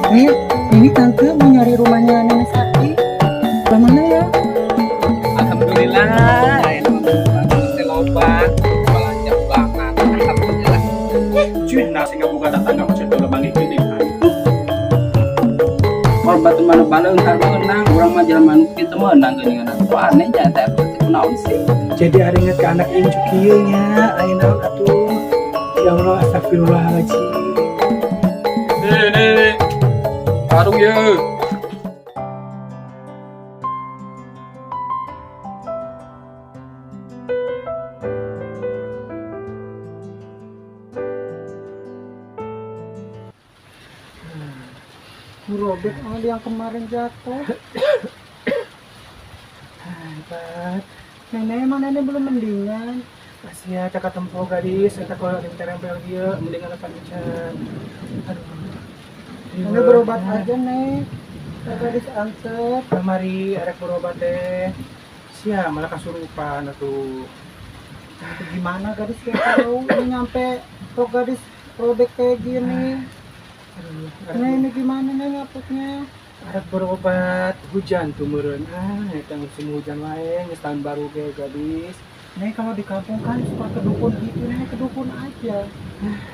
Nih, ini tante mau nyari rumahnya Nenek Sakti. Sebelah mana ya? Alhamdulillah, ini mah loba belanja bulanan. Alhamdulillah. Cuy, nasi ngabuka tetangga masih udah bangkit gini. Kalau batu mana baleung har meunang, urang mah jelema nu kitu meunang geuningan. Kok aneh nya teh kunaon sih? Jadi ari inget ke anak incu kieu nya, aya naon atuh. Ya Allah, astagfirullahaladzim. Nih, nih, nih. Warung ye. Bu Robert, oh, yang kemarin jatuh. Hebat. Nenek, emang nenek belum mendingan. Masih ya cakap tempo gadis, eta kalau di terempel kieu mendingan apa encan. Aduh. Nenek berobat aja, Nek. Gadis anter. Kamari arek berobat teh. Sia malah kasurupan atuh. Itu gimana gadis kayak tahu ini nyampe kok gadis robek kayak gini. Aduh, Nah, ini gimana nih ngaputnya? Arek berobat hujan tuh meureun. Ah, eta musim hujan wae geus tahun baru ge gadis. Nih kalau di kampung kan suka ke dukun gitu, nih ke dukun aja.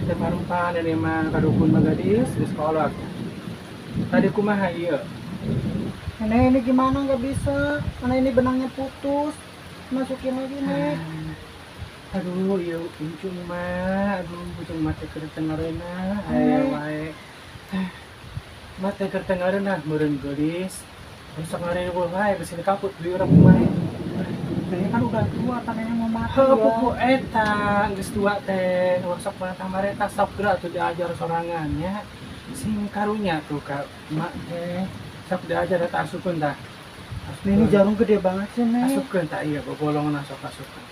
Teu parupan ini mah ka dukun mah gadis geus kolot. Tadi kumaha ieu? Nenek ini gimana nggak bisa, karena ini benangnya putus. Masukin lagi nih. Aduh, ieu incu mah, aduh ujung mati keur tengareuna, aya wae. Mati keur tengareuna meureun geulis. Rusak ngareuna wae bisi kaput deui urang kumaha. Nenek kan udah tua, tangannya mau mati Heuh, ya. pupu eta geus tua teh, sok mah tamareta sok geura atuh diajar sorangan nya. Sing karunya tuh ka emak teh. Sok diajar eta asupkeun tah. Nih, ini jarum gede banget sih, Nek. Asupkeun tah iya bobolongna sok asupkeun.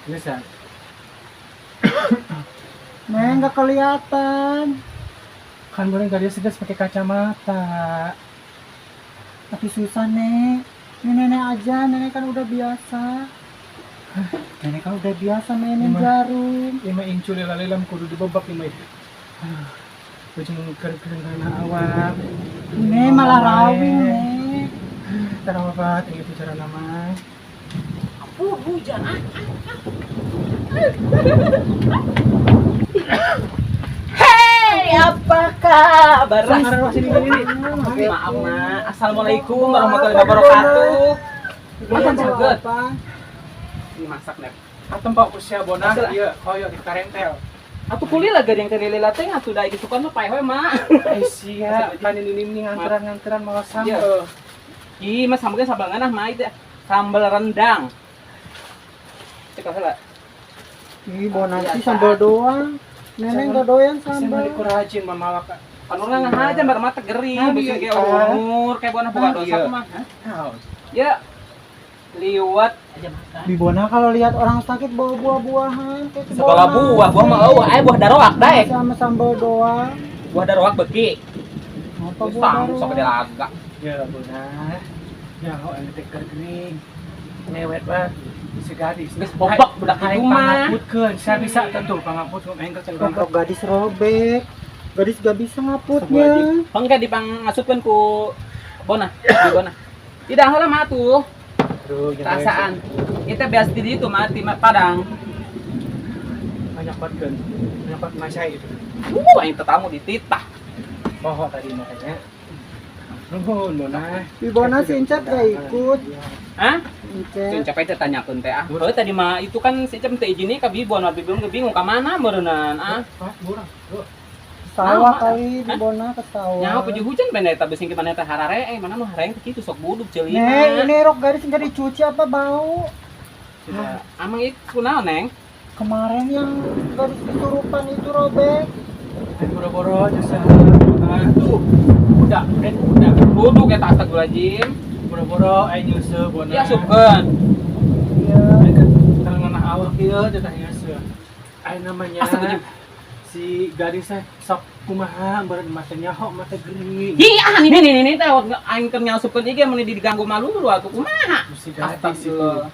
Geus ah. Nek nggak kelihatan. Kan meureun gadis geus pakai kacamata. Tapi susah, Nek. Ini nenek aja, nenek kan udah biasa. Nenek kan udah biasa mainin Gimana? jarum. Ima incu lila-lilam kudu dibebak ima. Aduh, ujung keur-keur awak. Nek malah rawing, Nek. Tarawabat itu cara nama. Hujan ah. Hei, apa kabar? Sini sini. Maaf, Ma. Assalamualaikum warahmatullahi wabarakatuh. Makan saged. Apa? Ini masak, Nek. Atem pak usia bonah Asal- ieu koyo di karentel. Atuh kulila gak yang tadi lila teh atuh da gitu kan mah paeh we, Ma. Eh sia kan ini ini nganteran-nganteran malah sambel. Ih, mas sambelnya sambal ngeunah, Ma itu. Sambal rendang. Cek heula. Ih, bonasi sambal doang. Nenek nggak doyan Saya sambal. mah dikurajin mama waka. Kan urang ngahaja bar mata gering, Nah, bisa iya. kayak umur, kayak bonah boga Nah, dosa iya. mah. Naon? Ya. Liwat aja makan. Bibona kalau lihat orang sakit bawa buah-buahan kayak ke Segala Bona. buah, buah mah eueuh, aya buah daroak daek. Sama sambal doang. Buah daroak beki. Apa buah Sang sok daroak? dilaga. Ya bonah. Ya ho anu teh keur gering. Ngewet banget si gadis. Geus bobok budak Aing itu mah. pangaputkeun, saya bisa tentu pangaputkeun aing keur Rok gadis robek. Gadis gak bisa ngaputnya. Pengke dipangasupkeun ku Bona, di Bona. Tidak heula mah tuh, Aduh, perasaan. Kita biasa di ditu mah di Padang. Banyak banget kan. Banyak banget ngasai itu. Aing tetamu dititah. Oh, tadi makanya. Nuhun, Bona. Bibona si Incep gak ikut. Hah? Incep. Si Encep teh tanyakeun teh ah. Heuh tadi mah itu kan si Encep teh izin ka Bibon, Bibon ge bingung ka mana meureunnan ah. Pak, murah. Bro. Sawah Nah, kali Hah? Bibona ke sawah. Nyaho puju hujan benda eta beusi mana teh harare eh mana nu hareng teh kitu sok buduk ceulina. Nek, ini rok gadis nggak dicuci apa bau? Tidak. Amang itu kunaon, Neng? Kemarin yang gadis kesurupan itu robek. Aing boro-boro jasa. Aduh. Udah, udah. Duduk eta astagfirullahaladzim. Boro-boro aing nyeuseum Bona. Ya asupkeun. Iya. Aing keur ngeunah awak ieu teh tah nyeuseum. Aing namanya Astagfirullahaladzim. si gadis teh sok kumaha meureun mata nyaho mata gering. Hi, ah ini ini ini teh aing keur nyasupkeun ieu ge mun diganggu malu dulu atuh kumaha? Si gadis itu. Astagfirullah.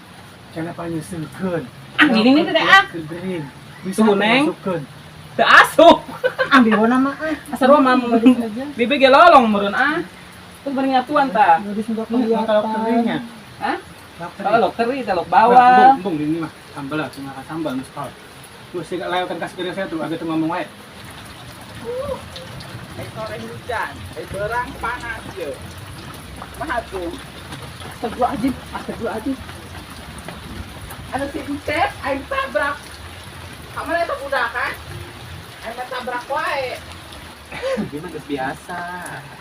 Cenah panyeuseumkeun. Ah, ini ini teh ah. Keur gering. Bisa Tuh, Neng. masukkeun. Teu asup. Ambil bona mah ah. Asal mah Gadis aja. Bibi ge lolong meureun ah. Terus bari nyatuan tah. Gadis enggak Kalau kelihatan. terinya. Hah? Teri. Oh, lok teri, teh lok bawang. Bung, bung, ini mah sambal lah, cuma sambal mesti. Terus sih lewat kasih ke saya tuh agak tuh ngomong wae. Eh sore hujan, eh berang panas ye. Mah tuh. Astagfirullahaladzim, astagfirullahaladzim. Ada si Encep, aing tabrak. Kamana eta budak kan? Aing mah tabrak wae. Gimana geus biasa.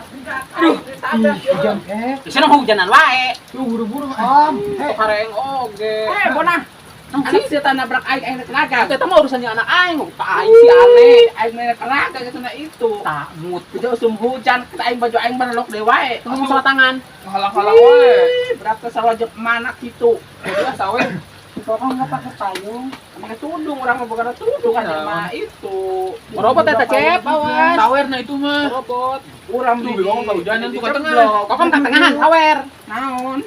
Budak aing ditabrak ye. Hujan eh. Di sana hujanan wae. Lu buru-buru Om, Eh, kareng oge. Eh, bona. Anak si eta nabrak aing aing rek naga. Eta mah urusannya anak aing, ka aing si aneh. Aing mah rek naga geus na itu. Takmut. Itu usum hujan, kita aing baju aing barelok deui wae. Ngomong salah tangan. Halang-halang wae. Berapa sarwajep mana gitu. Udah sawe. Kok enggak pakai payung? Pakai tudung orang mah bukan tudung kan mah itu. Robot eta Cep, awas. Sawer nah itu mah. Robot. Urang Tuh, bingung kalau hujanan tuh ke tengah. Kokom ka tengahan sawer. Naon?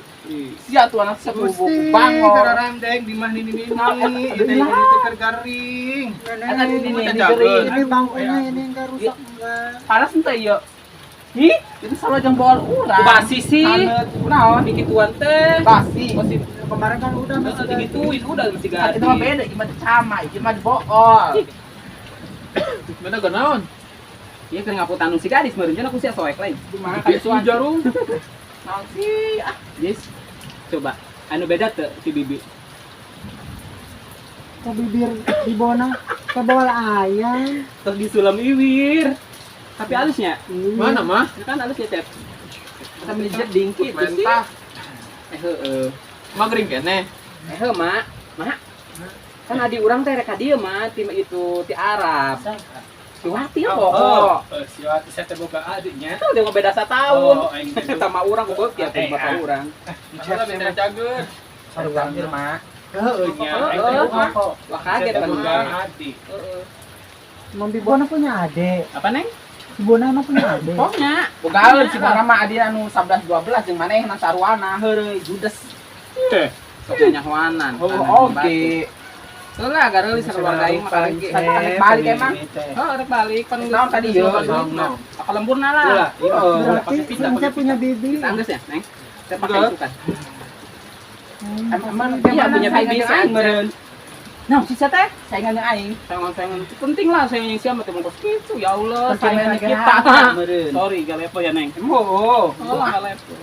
Sia tuh anak sepupu Gusti, bangor. kararandeng di mah nini nini, itu ini teh garing. Ada di Nenek, sini Ini garing. ini bangkunya ini enggak rusak enggak. Panas ente ieu. Hi, itu sarua jeung bool urang. Basi sih. Haneut naon? Dikituan teh. Basi. Masih Kemarin kan udah masih gadis. digituin udah masih Kan gadis. kita mah beda, gimana sama, ieu mah bool. Mana gak naon? Iya keur ngaputan nu si gadis meureun aku sia soek lain. Kumaha Biasa jarum. Naon sih? Ah, Yes. Coba anu beda teu si Bibi. Ke bibir di bona ke bawah ayam. Terus disulam iwir. Tapi halusnya. Iya. Mana mah? Ya kan halusnya Cep. Kita beli jeding gitu sih. Mentah. Eh heeh. Mah gering kene. Eh heuh, Mak. Mak. Kan adi urang teh rek ka dieu mah tim itu ti Arab. Si Wati ya pokok. Si Wati saya teh boga adiknya. Itu dia beda satahun. Oh, aing teh. Sama urang goblok ya Eh, bapak ah. urang. Masalah beda cager. sarua mah. Heeh nya, aing teh Heeh. boga. Wah kaget Saya teh kan. boga adik. Heeh. Emang Bibona punya adik. Apa Neng? Bibona emang punya adik. Pokoknya Bogaeun si Bara mah adi anu 11 12 jeung manehna saruana heureuy judes. Eh, sok nyahoanan. Oh, oke. Lah gareulis keluarga aing mah kalengke. Rek balik emang. Heeh, rek balik pan Naon tadi ye? Apa lemburna lah. Ulah, iya. Heeh. Berarti pakai pita, Encep punya bibi. Tangges ya, Neng? Saya pakai itu kan. Emang Iya, punya bibi saingan aing meureun. Nah, sisa teh Saingan jeung aing. saingan-saingan penting lah saingan yang siapa teh bungkus gitu ya Allah Saingan saingan kita. meureun. Sorry, gak lepo ya, Neng. Oh, Oh, gak lepo.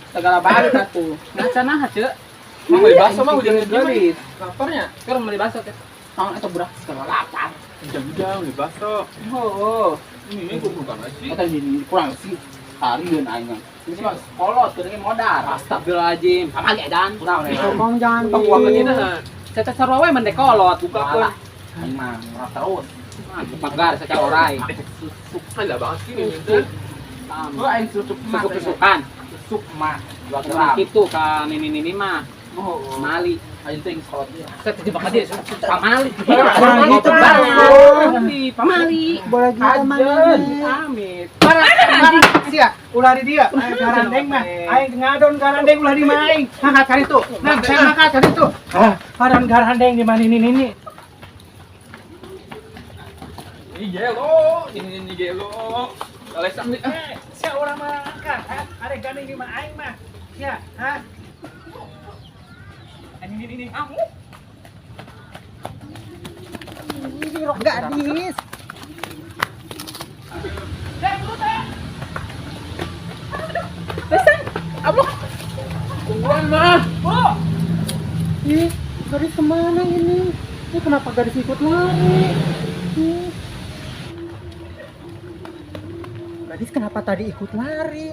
Segala balik atuh. Ngaca nah, Cek. Mah beli bakso mah hujan Geulis. Laparnya. Sekarang beli bakso teh. Naon eta budak segala lapar. Jam-jam beli bakso. Oh, Ini gua bukan nasi. eta jadi kurang sih. Harieun aing. Ini mah kolot keur modar. Astagfirullahaladzim. Pamali edan. Kurang ya. Tolong jangan Tong uang gitu. nah. Saya teh sarua we mendek kolot buka pun. Alah, aing mah murah terus. Pagar secara orai. Susuk lah banget sih ini teh. Oh, aing susuk mah. Susuk-susukan. Susuk mah 2 gram. Gitu kan ini mah. Oh, Mali. aing teh geus kolot dia. Saya terjebak aja. Pamali. Jangan gitu, Pamali. Pamali. Boleh gitu mah nenek. Amit. Sia, ulah di dia. Aing garandeng mah. Aing ngadon garandeng ulah di mah aing. Mangkat kali itu. Nah, saya mangkat kali itu. Ah, paran garandeng di mana ini ini. Ini gelo, ini gelo. Alesan nih. Eh, sia urang mah angkat, ha? Are gandeng di mah aing mah. Sia, ha? Ini kamu. Ini rok gadis. Tungguan mah. Ih, gadis kemana ini? Ini kenapa gadis ikut lari? Ih. Gadis kenapa tadi ikut lari?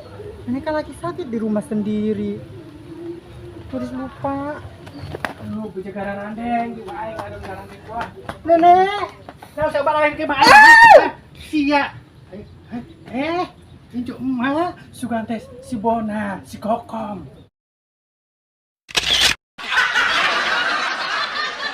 Ini kan lagi sakit di rumah sendiri. Gadis lupa. Lu punya garandeng, di mah aing ngadon garandeng gua. Nenek. Nah, saya balain ke mah aing. Sia. Eh, injuk emak, sugan teh si Bona, si Kokom.